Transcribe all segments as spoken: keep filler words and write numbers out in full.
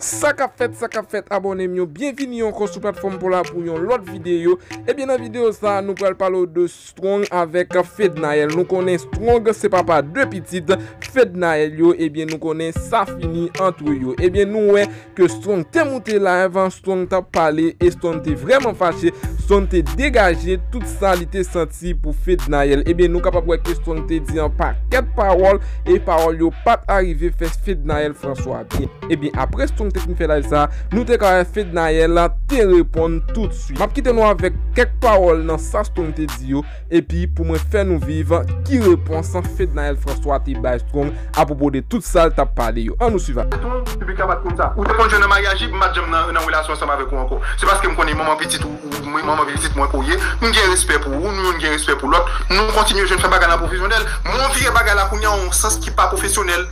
Sa k ap fèt, sa k ap fèt, abòne m yo, byenvini ankò sou platfòm pa w la pou yon lòt videyo. Ebyen, nan videyo sa a, nou pral pale w de Strong avèk Fednaelle. Nou konnen Strong se papa de pitit Fednaelle yo, ebyen, nou konnen sa fini ant yo. Ebyen, nou wè ke Strong te moute live, Strong t ap pale, e Strong te vrèman fache, Strong te degaje tout sa li te santi pou Fednaelle. Ebyen, nou kapab wè ke Strong te di yon pakèt pawòl, e pawòl yo pa t arive fè Fednaelle François byen. Ebyen, apre Strong te fin fè live sa, nou te ka wè Fednaelle te reponn toutswit. M ap kite nou avèk kèk pawòl nan sa Strong te di yo, epi pou mwen fè nou viv ki repons Fednaelle François te bay Strong apwopo de tout sa l t ap pale yo. Ann nou swiv. Tonton, piblik la pa t konn sa. Ou te konn jwenn nan maryaj li, m pa t janm nan, nan relasyon ansanm avèk ou ankò. Se paske m konnen manman pitit ou, ou, mwen, manman pitit mwen ke w ye. M gen respè pou ou, nou youn gen respè pou lòt. Nou kontinye jwenn fè bagay la pwofesyonèl. Men w vire bagay la kounye a yon sans ki pa pwofesyonèl.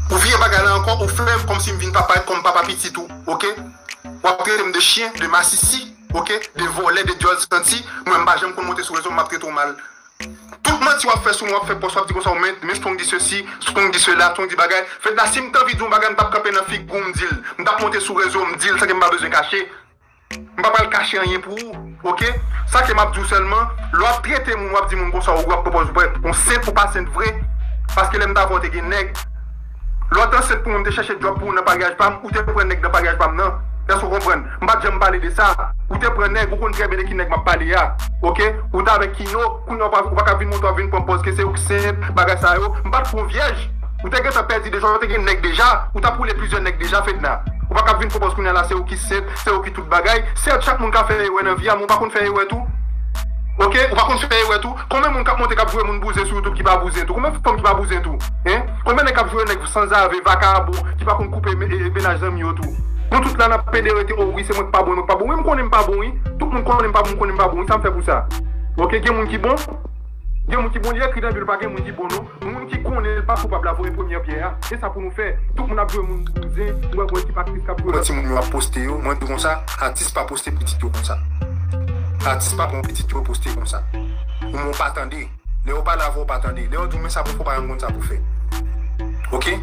Ou vire bagay la ankò, ou fè kòmsi m vin pa parèt kòm papa pitit ou, oke? W ap trete m de chyen, de masisi, oke? De vòlè, de dyòl santi. Mwen, m pa janm konn monte sou rezo, m ap trete w mal. Tout manti w ap fè sou mwen, w ap fè pòs, w ap di konsa, men, men Strong di sesi, Strong di sela, Strong di bagay. Fedna, si m t anvi di yon bagay, m t ap kanpe nan figi w, m di l. M t ap monte sou rezo, m di l, san ke m pa bezwen kache. M pa pral kache anyen pou ou, oke? Sa ke m ap di w sèlman, lè w ap trete moun, w ap di moun konsa, ou ap pran pòz ou pa, ou sent ou pa sent vre. Paske lè m t avè w, te gen nèg. Lè w t ansent pou mwen, m te chèche djòb pou ou nan paryaj pa m, ou te pran nèg nan paryaj pa m nan. Èske w konprann? M pa t janm pale de sa. Ou te pran nèg, ou konn trè byen de ki nèg m ap pale a. Oke? Ou t avèk Kino, kounye a ou pa, ou pa ka vin montre w ap vin pran pòz ke se ou ki sent, bagay sa yo. M pa t pran w vyèj. Ou te gentan pèdi deja, ou te gen nèg deja. Ou t ap woule plizyè nèg deja, Fedna. Ou pa ka vin pran pòz kounye a la, se ou ki sent, se ou ki tout bagay. Sèt, chak moun ka fè erè nan vi a, men ou pa konn fè erè tou. Oke? Ou pa konn fè erè tou. Konbyen moun k ap monte k ap joure moun bouzen sou YouTube ki pa bouzen tou? Konbyen fanm ki pa bouzen tou? Hein? Konbyen nèg k ap joure nèg sanzave, vakabon, ki pa konn koupe me-, e, e, mennaj zanmi yo tou? Nou tout la n ap pede rete, o wi, se mwen k pa bon, mwen k pa bon. Wi, m konnen m pa bon, wi. Tout moun konnen m pa bon, m konnen m pa bon, wi. Sa m fè pou sa? Oke, gen moun ki bon? Gen moun ki bon, li ekri nan Bib, pa gen moun ki bon, non. Moun ki konnen l pa koupab la voye premyè pyè a. Se sa pou nou fè. Tout moun ap joure moun bouzen, nou wè gon ekip aktris k ap joure. Mwen, timoun yo ap poste yo, mwen di konsa, atis pa poste pitit yo konsa. Atis pa pran pitit yo poste konsa. Ou men w pa tande. Lè yo pale avè w, w pa tande. Lè yo di w men sa pou fè, w pa janm konn sa pou fè. Oke?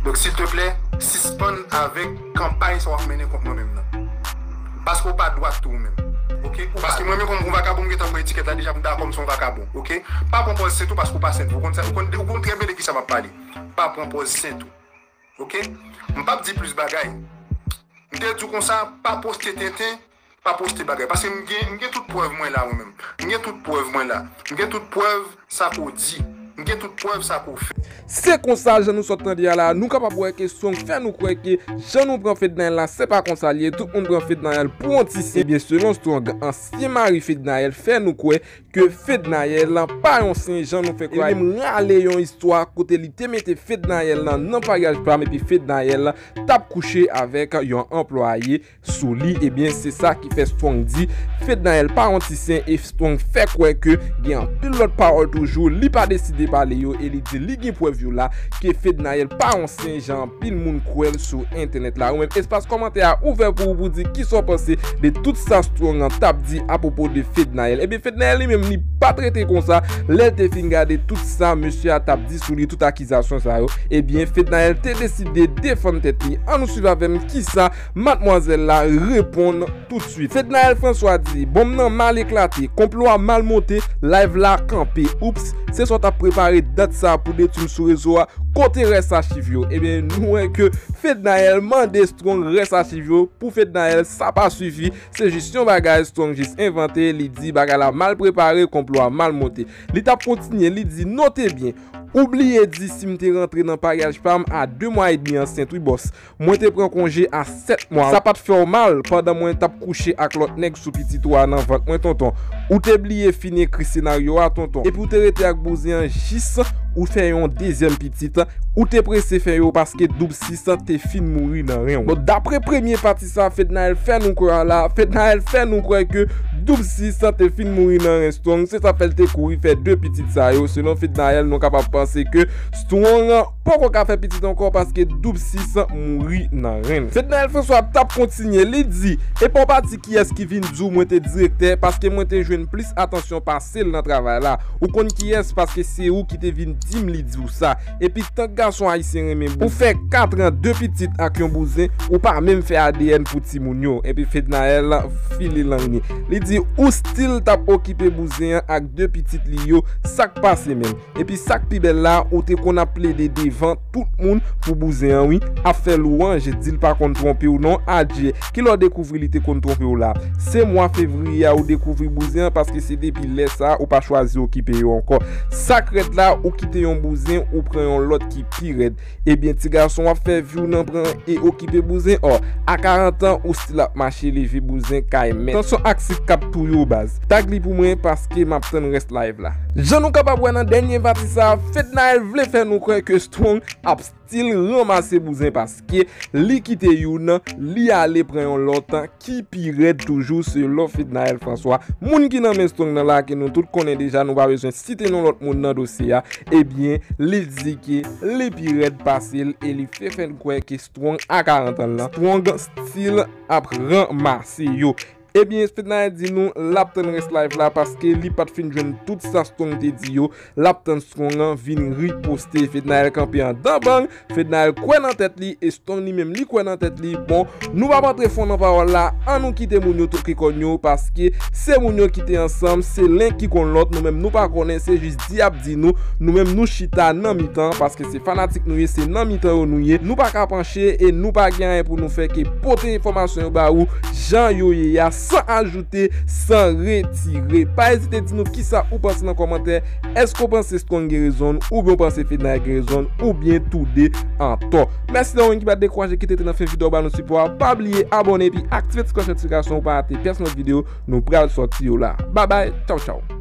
Donk, silteplè, sispann avèk kanpay sa w ap mennen kont mwen menm nan. Paske w pa dwat tou ou menm. Oke? Ou pa... Paske mwen menm kòm yon vakabon, m gentan pran etikèt la deja, m dakò m se yon vakabon. Oke? Pa pran pòz sent ou paske w pa sent. Ou konn sa, ou konn, ou konn trè byen de kisa m ap pale. Pa pran pòz sent ou. Oke? M p ap di plis bagay. M te di w konsa, pa poste tenten, pa poste bagay. Paske m gen, m gen tout prèv mwen la, mwen menm. M gen tout prèv mwen la. M gen tout prèv sa ke w di. M gen tout prèv sa ke w fè. Se konsa, jan nou sot tande a la, nou kapab wè ke Strong fè nou kwè ke jan nou pran Fednaelle la, se pa konsa l ye. Tout moun pran Fednaelle pou yon ti sen. Ebyen, selon Strong, ansyen mari Fednaelle fè nou kwè ke Fednaelle pa yon sen jan nou fè kwè. Li menm rale yon istwa kote li te mete Fednaelle nan, nan paryaj pa m, epi Fednaelle t ap kouche avèk yon anplwaye sou li. Ebyen, se sa ki fè Strong di Fednaelle pa yon ti sen, e Strong fè kwè ke gen anpil lòt pawòl toujou li pa deside pale yo, e li di li gen prèv yo la ke Fednaelle pa yon sen jan anpil moun kwè l sou entènèt la. Ou menm, espas kòmantè a ouvè pou ou, pou di kisa w panse de tout sa Strong t ap di apwopo de Fednaelle. Ebyen, Fednaelle li menm, li pa t rete konsa. Lè l te fin gade tout sa mesye a t ap di sou li, tout akizasyon sa yo, ebyen, Fednaelle te deside defann tèt li. Ann nou swiv avè m kisa madmwazèl la reponn toutswit. Fednaelle François di, bonm nan mal eklate, konplo a mal monte, live la kanpe. Oups, se sa w t ap prepare dat sa pou detwi m sou rezo a, kote rès achiv yo? Ebyen, nou wè ke Fednaelle mande Strong rès achiv yo. Pou Fednaelle, sa pa sifi, se jis yon bagay Strong jis envante, li di bagay la mal prepare, konplo a mal monte. Li t ap kontinye, li di, note byen, ou bliye di si m te rantre nan paryaj pa m a de mwa edmi ansent, wi bòs. Mwen te pran konje a sèt mwa. Sa pa t fè w mal pandan mwen t ap kouche ak lòt nèg sou pitit ou a nan vant mwen, tonton. Ou te bliye fin ekri senaryo a, tonton. Epi w te rete ak bouzen an jis ou fè yon dezyèm pitit. Ou te prese fè yo paske Doub Sis te fin mouri nan ren w. Bon, daprè premye pati sa Fednaelle fè nou kwè a la, Fednaelle fè nou kwè ke Doub Sis te fin mouri nan ren Strong. Se sa fè l te kouri fè de pitit sa yo. Selon Fednaelle, nou kapab panse ke Strong poko ka fè pitit ankò paske Doub Sis mouri nan ren l. Fednaelle François t ap kontinye, li di, epa w pa di kiyès ki vin di w mwen te direktè, paske mwen te jwenn plis atansyon pase l nan travay la. Ou konn kiyès, paske se ou ki te vin di m li di w sa. Epi tank gason ayisyen renmen bouzen. Ou fè kat an de pitit ak yon bouzen, ou pa menm fè A D N pou timoun yo. Epi Fednaelle file lang li. Li di ou still t ap okipe bouzen an ak de pitit li yo, sa k pase menm? Epi sa k pi bèl la, ou te konn ap plede devan tout moun pou bouzen an wi, ap fè lwanj, di l pa konn twonpe w non, adje, kilè w dekouvri li te konn twonpe w la? Se mwa fevriye a ou dekouvri bouzen an, paske se depi lè sa a ou pa chwazi okipe yo ankò. Sa k rèd la, ou kite yon bouzen, ou pran yon lòt ki pi rèd. Ebyen ti gason w ap fè vi w nan pran e okipe bouzen, ò, a karant an ou still ap mache leve bouzen kay mèt. Tansyon ak sik k ap touye w baz. Tag li pou mwen paske m ap tann rès live la. Jan nou kapab wè nan dènye pati sa, Fednaelle vle fè nou kwè ke Strong ap still ranmase bouzen paske li kite youn, li ale pran yon lòt ki pi rèd toujou selon Fednaelle François. Moun ki nan men Strong nan la ke nou tout konnen deja, nou pa bezwen site non lòt moun nan dosye a. Ebyen, li di ke li pi rèd pase l e li fè fè n kwè ke Strong a karant an lan, Strong still ap ranmase yo. Ebyen, Fednaelle di nou l ap tann rès live la paske li pa t fin jwenn tout sa Strong te di yo. L ap tann Strong an vin riposte. Fednaelle kanpe andan bang, Fednaelle kwè nan tèt li e Strong li menm li kwè nan tèt li. Bon, nou p ap antre fon nan pawòl la, an nou kite moun yo toke kòn yo paske se moun yo ki te ansanm, se len ki konn lòt, nou menm nou pa konnen, se jis di ap di nou, nou menm nou chita nan mitan paske se fanatik nou ye, se nan mitan yo nou ye. Nou pa ka panche e nou pa gen anyen pou nou fè ke pote enfòmasyon yo ba ou jan yo ye a, san ajoute, san retire. Pa ezite di nou kisa ou panse nan kòmantè. Èske w panse Strong gen rezon oubyen w panse Fednaelle gen rezon oubyen tou de an tò? Mèsi nan moun ki pa t dekouraje kite te nan fen videyo ba nou sipò a. Pa bliye abòne epi aktive ti klòch notifikasyon ou pa rate pyès lòt videyo nou pral sòti yo la. Babay, tchaw tchaw.